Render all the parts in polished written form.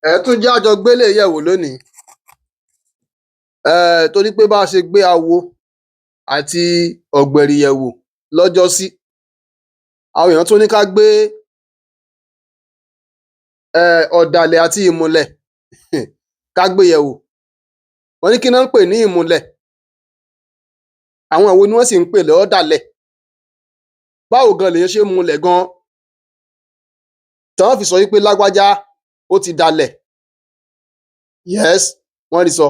Ẹ tún jẹ́ á jọ gbéléyìí yẹ̀wò lónìí, torí pé bá a ṣe gbé awo àti ọ̀gbẹ̀rì yẹ̀wò lọ́jọ́sí, àwọn èèyàn tún ní ká gbé ọ̀dàlẹ̀ àti ìmùlẹ̀ ká gbé yẹ̀wò. Wọ́n ní kí ná ń pè ní ìmùlẹ̀? Àwọn wo ni wọ́n sì ń pè lọ́dàlẹ̀? Báwo gan lèyàn ṣe ń mulẹ̀ gan tán fi sọ wí pé lágbájá ó ti dalẹ̀? Yes, wọ́n rí sọ.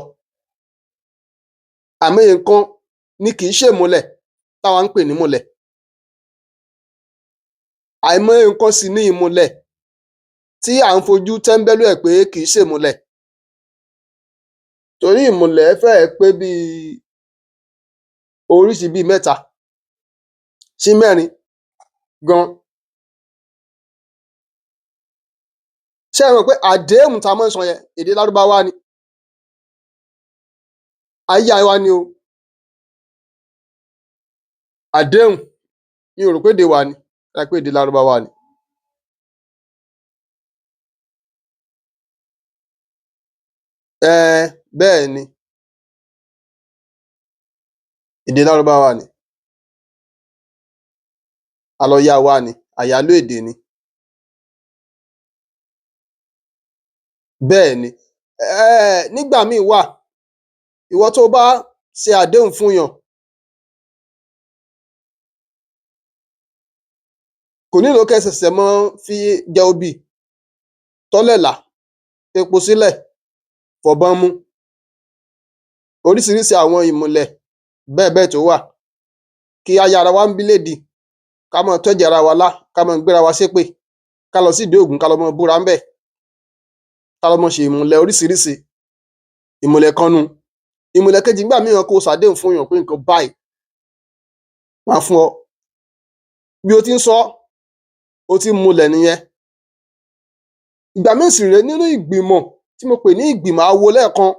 Àìmọye nǹkan ni kìí ṣèmùlẹ̀ táwa ń pè nímùlẹ̀. Àìmọye nǹkan sì ni ìmùlẹ̀ tí à ń fojú tẹ́ńbẹ́lú ẹ̀ pé kìí ṣèmùlẹ̀. Torí ìmùlẹ̀ fẹ́ẹ̀ pé bíi oríṣi bíi mẹ́ta sí mẹ́rin gan. Ṣé ẹ mọ̀ pé àdéhùn tá a mọ́ ń sọ yẹn, èdè Lárúbáwá ni. Ayé wa ni o. Àdéhùn, mi ò rò pédè wa ni, ó dà pé èdè Lárúbáwá ni. Um bẹ́ẹ̀ ni. Èdè Lárúbáwá ni. A lọ yá a wá ni, àyálò èdè ni. Bẹ́ẹ̀ ni. Nígbà míì wà, ìwọ tó o bá ṣe àdéhùn fúnyàn, kò nílò kẹ́ ẹ ṣẹ̀ṣẹ̀ mọ fi jẹ obì, tọ́lẹ̀ là, fepo sílẹ̀, fọ̀bọn mu. Oríṣiríṣi àwọn ìmùlẹ̀ bẹ́ẹ̀ bẹ́ẹ̀ tó wà. Kí á yára wa ń bíléèdì, ká mọ́ tẹ́jẹ̀ ara wa lá, ká mọ́ gbéra wa ṣépè, ká lọ sídìí Ògún ká lọ mọ́ búra ńbẹ̀, ká lọ mọ́ ṣe ìmùlẹ̀ oríṣiríṣi. Ìmùlẹ̀ kan nu. Ìmùlẹ̀ kejì, ńgbà míì kó o ṣàdéhùn fúnyàn pé nǹkan báyìí máa fún ọ. Bí o ti ń sọ, o ti ń mulẹ̀ nìyẹn. Ìgbà míì sì rèé, nínú ìgbìmọ̀ tí mo pè ní ìgbìmọ̀ awo lẹ́ẹ̀kan,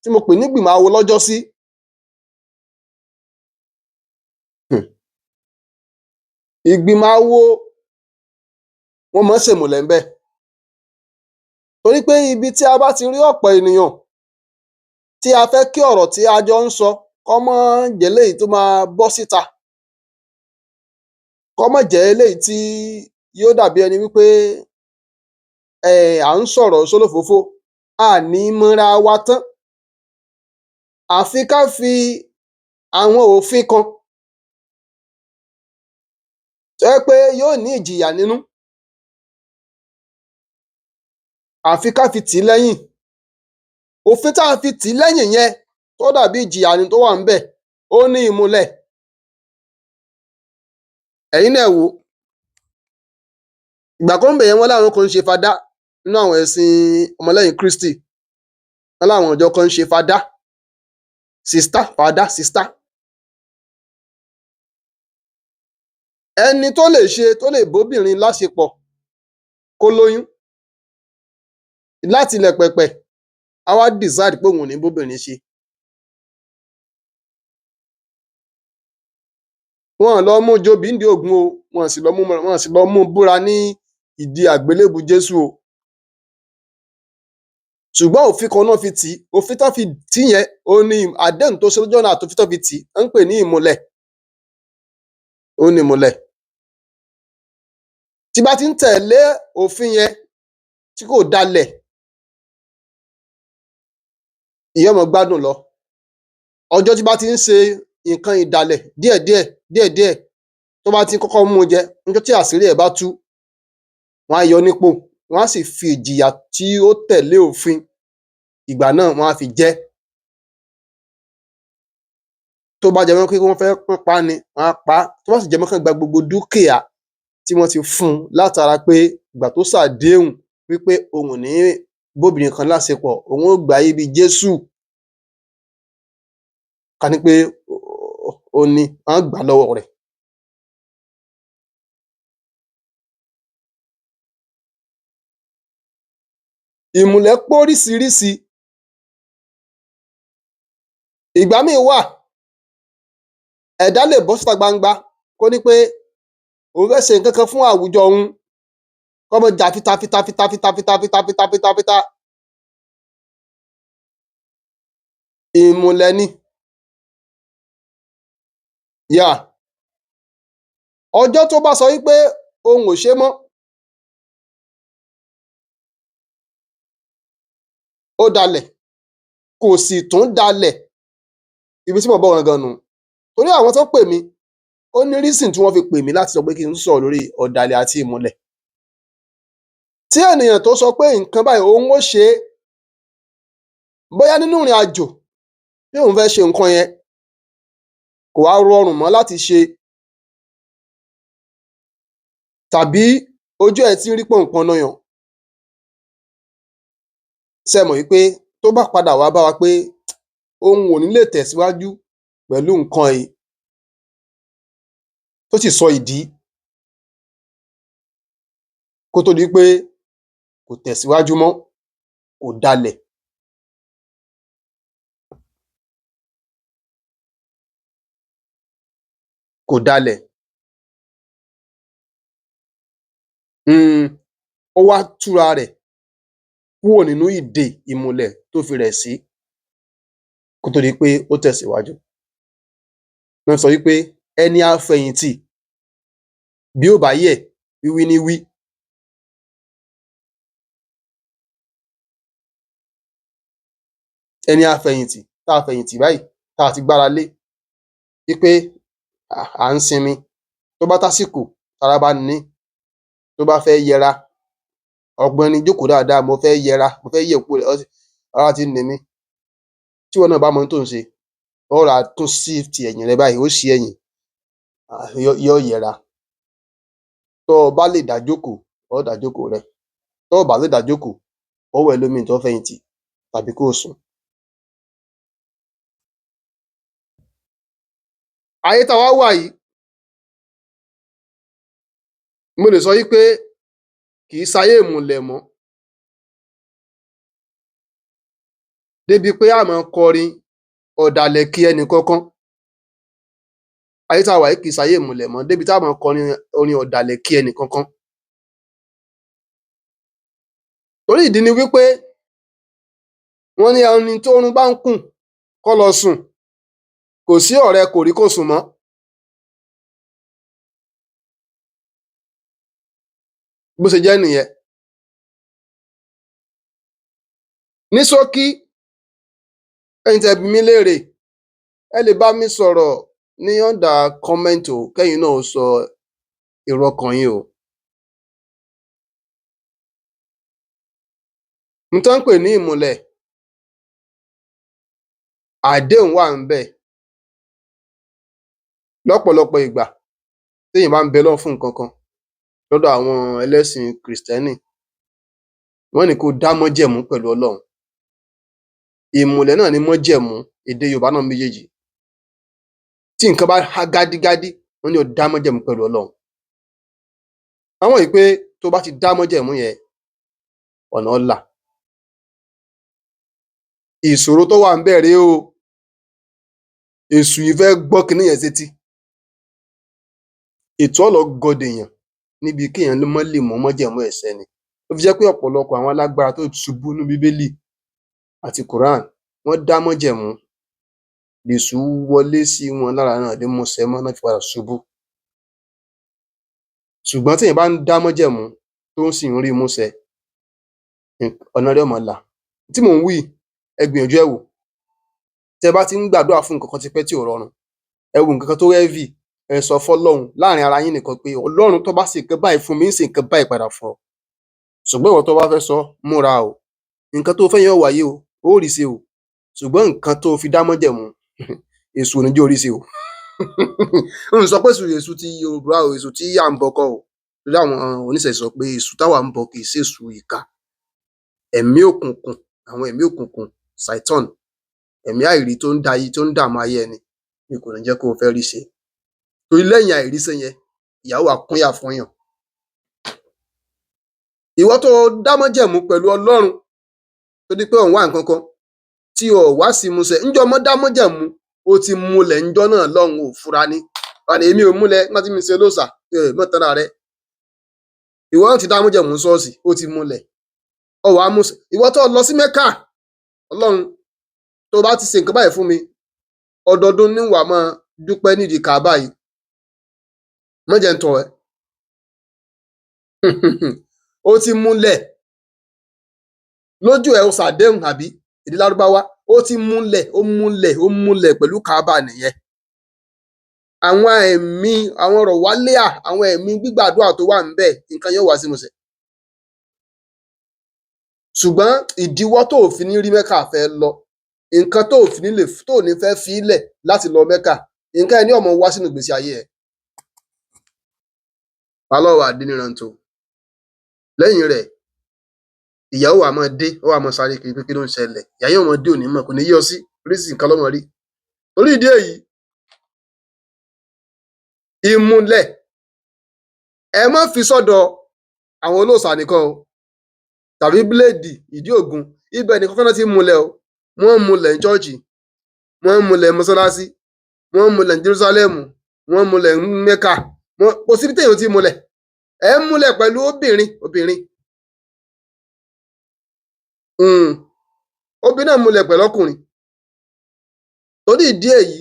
tí mo pè ní ìgbìmọ̀ awo lọ́jọ́sí. Ìgbìmọ̀ awo, wọ́n mọ́ ń ṣèmùlẹ̀ ńbẹ̀. Torí pé ibi tí a bá ti rí ọ̀pọ̀ ènìyàn tí a fẹ́ kí ọ̀rọ̀ tí a jọ ń sọ kó mọ́ jẹ́léyìí tó máa bọ́ síta, kó mọ́ jẹ́ eléyìí tí yó dàbí ẹni wí pé à ń sọ̀rọ̀ sólófòófó, a ní mọra wa tán. Àfi ká fi àwọn òfin kan tó jẹ́ pé yóò ní ìjìyà nínú. Àfi ká fi tì í lẹ́yìn. Òfin tá a fi tì í lẹ́yìn yẹn tó dàbí ìjìyà ni tó wà ńbẹ̀, òhun ni ìmùlẹ̀. Ẹ̀yin náà ẹ wò ó. Ìgbà kan ńbẹ̀ yẹn, wọ́n láwọn kan ń ṣe fadá nínú àwọn ẹ̀sìn ọmọlẹ́yìn Krístì. Wọ́n láwọn ìjọ kan ń ṣe fadá. Sìstá, fàdá, sìstá. Ẹni tó lè ṣe, tó lè bóbìnrin láṣepọ̀ kó lóyún látilẹ̀ pẹ̀pẹ̀, á wá decide pé òun ò ní bóbìnrin ṣe. Wọn ò lọ mú jobì ńdìí Ògún o, wọn sì lọ mú wọn sì lọ mú búra ní ìdí àgbélébùú Jésù o. Ṣùgbọ́n òfin kan ná fi tì í. Òfin tán fi tì í yẹn, òhun ni àdéhùn tó ṣe lọ́jọ́ náà àtòfin tán fi tì í, ná ń pè ní ìmùlẹ̀. Òhun ni ìmùlẹ̀. Tí bá ti ń tẹ̀lé òfin yẹn tí kò dalẹ̀, ìyẹn ó mọ gbádùn lọ. Ọjọ́ tí bá ti ń ṣe nǹkan ìdàlẹ̀ díẹ̀díẹ̀ díẹ̀díẹ̀, tó bá ti ń kọ́kọ́ mú jẹ, ńjọ́ tí àṣírí ẹ̀ bá tú, wọ́n á yọ ọ́ nípò, wọ́n á sì fi ìjìyà tí ó tẹ̀lé òfin ìgbà náà, wọ́n á fi jẹ́. Tó bá jẹ mọ́ pé wọ́n fẹ́ kán pa á ni, wọ́n á pa á. Tó bá sì jẹ mọ́ kán gba gbogbo dúkìá tí wọ́n ti fún un látara pé ìgbà tó ṣàdéhùn wí pé òun ò ní bóbìnrin kan láṣepọ̀, òun ó gbáyé bí Jésù. Ká ní pé òun ni, wọ́n á gbà á lọ́wọ́ rẹ̀. Ìmùlẹ̀ póríṣiríṣi. Ìgbà míì wà, ẹ̀dá lè bọ́ síta gbangba kó ní pé òun fẹ́ ṣe nǹkan kan fún àwùjọ òun. Kó máa jà fitafita fitafita fitafita fitafita fita. Ìmùlẹ̀ ni. Yeah. Ọjọ́ tó bá sọ wí pé òun ò ṣe mọ́, ó dalẹ̀, kò sì tún dalẹ̀. Ibi tí mò ń bọ̀ gangan nù. Torí àwọn tó pè mí, ó ní reason tí wọ́n fi pè mí láti sọ pé kí n sọ̀rọ̀ lórí ọ̀dàlẹ̀ àti ìmùlẹ̀. Tí ènìyàn tó sọ pé nǹkan báyìí òun ó ṣe é, bóyá nínú ìrìn àjò tí òun fẹ́ ṣe nǹkan yẹn, kò wá rọrùn mọ́ láti ṣe, tàbí ojú ẹ̀ tí ń rí pọ̀npọ̀nayàn. Ṣé ẹ mọ̀ wípé tó bá padà wá bá wa pé òun ò ní lè tẹ̀síwájú pẹ̀lú nǹkan yìí, tó sì sọ ìdí kó tó di wípé kò tẹ̀síwájú mọ́, kò dalẹ̀. Kò dalẹ̀. Ó wá túra rẹ̀ kúrò nínú ìdè ìmùlẹ̀ tó fi rẹ̀ sí kó tó di pé ó tẹ̀síwájú. Wọ́n sọ wípé ẹni a fẹ̀yìntì bí ò bá yẹ̀, wíwí ní wí. Ẹni a fẹ̀yìntì, tá a fẹ̀yìntì báyìí, tá a ti gbára lé wípé à ń sinmi, tó bá tásìkò tára bá ní, tó bá fẹ́ yẹra, ọ̀gbẹ́ni jókòó dáadáa, mo fẹ́ yẹra, mo fẹ́ yẹ̀ kúrò, ara ti ń ni mí. Tíwọ náà bá mọ ohun tó ń ṣe, ó rọra tún shift ẹ̀yìn rẹ báyìí, ó ṣí ẹ̀yìn, yó yẹra. Tó o bá lè dá jókòó, ó dá jókòó rẹ. Tó ò bá lè dá jókòó, ó wá ẹlòmíì tó fẹ̀yìntì tàbí kó o sùn. Ayé tá a wá wà yìí, mo lè sọ wípé kì í ṣayé ìmùlẹ̀ mọ́. Débi pé á máa kọrin ọ̀dàlẹ̀ kí ẹnìkankan. Ayé tá a wà yìí kì í ṣayé ìmùlẹ̀ mọ́ débi tá a máa kọrin orin ọ̀dàlẹ̀ kí ẹnìkankan. Torí ìdí ni wípé wọ́n ní ẹni tórun bá ń kùn kó lọ sùn, kò sí ọ̀rẹ́ kòríkòsùn mọ́. Bó ṣe jẹ́ nìyẹn. Ní ṣókí, ẹ̀yin tẹ́ bi mí léèrè, ẹ lè bá mi sọ̀rọ̀ ní under comment o, kẹ́yin náà ó sọ èrò ọkàn yín o. N tán ń pè ní ìmùlẹ̀, àdéhùn wà ńbẹ̀. Lọ́pọ̀lọpọ̀ ìgbà téèyàn bá ń bẹ Ọlọ́run fún nǹkan kan lọ́dọ̀ àwọn ẹlẹ́sìn kìrìsìtẹ́nì, wọ́n ní kó dá májẹ̀mú pẹ̀lú Ọlọ́run. Ìmùlẹ̀ náà ni májẹ̀mú, èdè Yorùbá náà méjèèjì. Tí nǹkan bá há gádígádí, wọ́n ní o dá májẹ̀mú pẹ̀lú Ọlọ́run. Wọ́n mọ̀ wípé tó bá ti dá májẹ̀mú yẹn, ọ̀nà ó là. Ìṣòro tó wà ńbẹ̀ rèé o. Èṣù yìí fẹ́ gbọ́ kiní yẹn sétí. Ètò ó lọ gọ dèèyàn níbi kéèyàn má lè mú májẹ̀mú ẹ̀ ṣẹ ni. Ló fi jẹ́ pé ọ̀pọ̀lọpọ̀ àwọn alágbára tó ṣubú nínú Bíbélì àti Quran, wọ́n dá májẹ̀mú. Lèṣù wọlé sí wọn lára náà lè mú ṣẹ mọ́ ná fi padà ṣubú. Ṣùgbọ́n téèyàn bá ń dá májẹ̀mú tó sì ń rí mú ṣẹ, ọ̀nà rẹ̀ ó máa là. Tí mò ń wí yìí, ẹ gbìyànjú ẹ̀ wò. Tẹ́ bá ti ń gbàdúrà fún nǹkan kan tipẹ́ tí ò rọrùn, ẹ wo nǹkan kan tó heavy, ẹ sọ fọ́lọ́run láàrin ara yín nìkan pé Ọlọ́run tó bá ṣe nǹkan báyìí fún mi, ń ṣe nǹkan báyìí padà fún ọ. Ṣùgbọ́n ìwọ tó bá fẹ́ sọ, múra o. Nǹkan tó fẹ́ yẹn ó wáyé o, ó rí ṣe o. Ṣùgbọ́n nǹkan tó fi dá májẹ̀mú, èṣù ò ní jẹ́ o rí ṣe o. N sọ pé èṣù, èṣù ti Yorùbá o, èṣù tí à ń bọ kọ́ o. Torí àwọn oníṣẹ̀ṣe sọ pé èṣù táwa ń bọ kì í ṣèṣù ìkà. Ẹ̀mí òkùnkùn, àwọn ẹ̀mí òkùnkùn, Satan, ẹ̀mí àìrí tó ń da ayé, tó ń dààmú ayé ẹni, ni kò ní jẹ́ kó o fẹ́ rí ṣe. Torí lẹ́yìn àìríṣẹ́ yẹn, ìyà ó wá kúnyà fún yàn. Ìwọ tó o dá májẹ̀mú pẹ̀lú Ọlọ́run tó di pé ò ń wá nǹkan kan tí o ò wá sí ìmúṣẹ, ńjọ́ mọ́ dá májẹ̀mú, o ti múlẹ̀ ńjọ́ náà lọ́hùn ò fura ní. Wà ní èmi ò múlẹ̀ nígbà tí mi ṣe olóòṣà, ẹ mọ́ tanra rẹ. Ìwọ náà ti dá májẹ̀mú ṣọ́ọ̀ṣì, ó ti múlẹ̀. Ọ wàá mú ìwọ tó lọ sí Mẹ́kà, Ọlọ́run tó bá ti ṣe nǹkan báyìí fún mi, ọdọọdún ní wàá máa dúpẹ́ nídìí Kàábà yìí. Má jẹ́ n tàn ẹ́. Ó ti múlẹ̀ lójú ẹ̀, ó ṣàdéhùn àbí èdè Lárúbáwá, ó ti múlẹ̀, ó múlẹ̀, ó múlẹ̀ pẹ̀lú Kàábà nìyẹn. Àwọn ẹ̀mí, àwọn ọ̀rọ̀ wálíà, àwọn ẹ̀mí gbígbàdúrà tó wà ńbẹ̀, nǹkan yóò wá sí ìmúṣẹ. Ṣùgbọ́n ìdíwọ́ tó ò fi ní rí Mẹ́kà fẹ́ lọ, nǹkan tó ò fi ní lè tó ò ní fẹ́ fi í lẹ̀ láti lọ Mẹ́kà, nǹkan ẹ̀ ní ọmọ wá sínú ìgbésí ayé ẹ̀. Ọlọ́wà Adéníran tó. Lẹ́yìn rẹ̀, ìyàwó wa máa dé, ó wà máa sáré kiri pé kí ló ń ṣẹlẹ̀. Ìyá yóò máa dé, òní mọ̀, kò ní yí ọ sí, oríṣiríṣi nǹkan lọ́mọ rí. Torí ìdí èyí, ìmùlẹ̀ ẹ má fi sọ́dọ̀ àwọn olóòṣà nìkan o, tàbí bíléèdì ìdí ògún, ibẹ̀ nìkan kọ́ ná ti ń mulẹ̀ o. Wọ́n ń mulẹ̀ ní chọ́ọ̀chì, wọ́n ń mulẹ̀ mọ́sálásí, wọ́n ń mulẹ̀ ní Jerúsálẹ́mù, wọ́n ń mulẹ̀ ní Mẹ́kà. Kò síbi téèyàn ti ń mulẹ̀. Ẹ ń mulẹ̀ pẹ̀lú obìnrin, obìnrin. Obìnrin náà mulẹ̀ pẹ̀lú ọkùnrin. Torí ìdí èyí,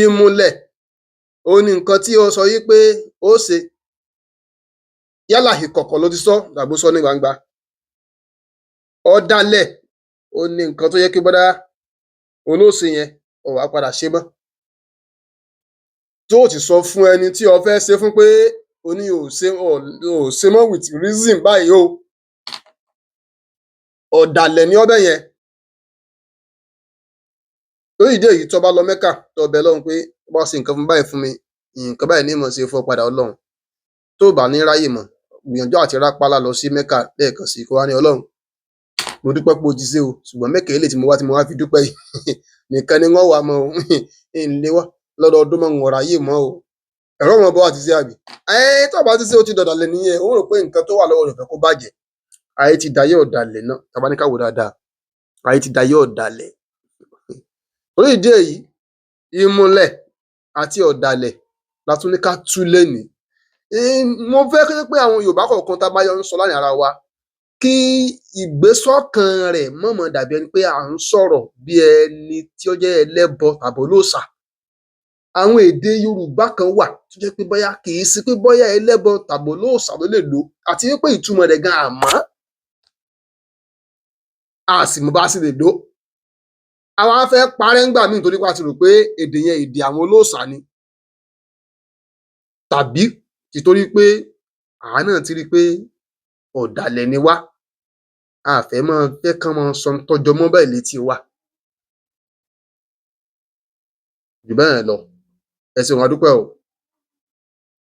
ìmùlẹ̀ òun ni nǹkan tí ó sọ yí pé ó ṣe. Yálà ìkọ̀kọ̀ ló ti sọ tàbí ó sọ ní gbangba. Ọ̀dàlẹ̀ òun ni nǹkan tó yẹ kí bọ́dá òun ló ṣe yẹn, ò wá padà ṣe mọ́. Tó o sì sọ fún ẹni tí o fẹ́ ṣe fún pé o ní o ò ṣe, o ò ṣe mọ́ with reason báyìí o. Ọ̀dàlẹ̀ ni ọ́ bẹ́yẹn. Torí ìdí èyí, tó bá lọ Mẹ́kà, tó bẹ Ọlọ́run pé bá ṣe nǹkan fún báyìí fún mi, nǹkan báyìí ní mọ̀ ṣe fún ọ padà Ọlọ́run. Tó bá ní ráyè mọ̀, gbìyànjú àti rápálá lọ sí Mẹ́kà lẹ́ẹ̀kan sí, kó wá ní Ọlọ́run, mo dúpẹ́ pé o ti ṣe o, ṣùgbọ́n Mẹ́kà eléyìí tí mo wá fi dúpẹ́ yìí nìkan ni wọ́n wà mọ́ o, ń lé wá lọ́dọọdún mọ́, ń ráyè mọ́ o. Ẹ̀rọ ọmọ bọ́ àti ṣe àbí? Ẹ tó bá ti ṣe, ó ti dọ̀dàlẹ̀ nìyẹn. Ó rò pé nǹkan tó wà lọ́wọ́ rẹ̀ fẹ́ kó bàjẹ́. Ayé ti dayé ọ̀dàlẹ̀ náà, tá bá ní ká wò dáadáa. Ayé ti dayé ọ̀dàlẹ̀. Torí ìdí èyí, ìmùlẹ̀ àti ọ̀dàlẹ̀ la tún ní ká tú lénìí. Mo fẹ́ kó jẹ́ pé àwọn Yorùbá kọ̀ọ̀kan tá a bá yọ ń sọ láàrin ara wa, kí ìgbésọ́kàn rẹ̀ má máa dàbí ẹni pé à ń sọ̀rọ̀ bí ẹni tí ó jẹ́ ẹlẹ́bọ tàbí olóòṣà. Àwọn èdè Yorùbá kan wà tó jẹ́ pé bóyá kì í sí pé bóyá ẹlẹ́bọ tàbí olóòṣà ló lè lò, àti wípé ìtumọ̀ rẹ̀ gan àmọ́ a sì mọ̀ bá a sì lè lò. Àwa fẹ́ parẹ́ ńgbà míì torí pé a ti rò pé èdè yẹn èdè àwọn olóòṣà ni, tàbí tìtorí pé àwa náà ti rí i pé ọ̀dàlẹ̀ ni wá, a fẹ́ máa fẹ́ kán máa sọ ohun tó jọ mọ́ bẹ́ẹ̀ létí wa. Jù bẹ́ẹ̀ lọ. Ẹ ṣeun, a dúpẹ́ o.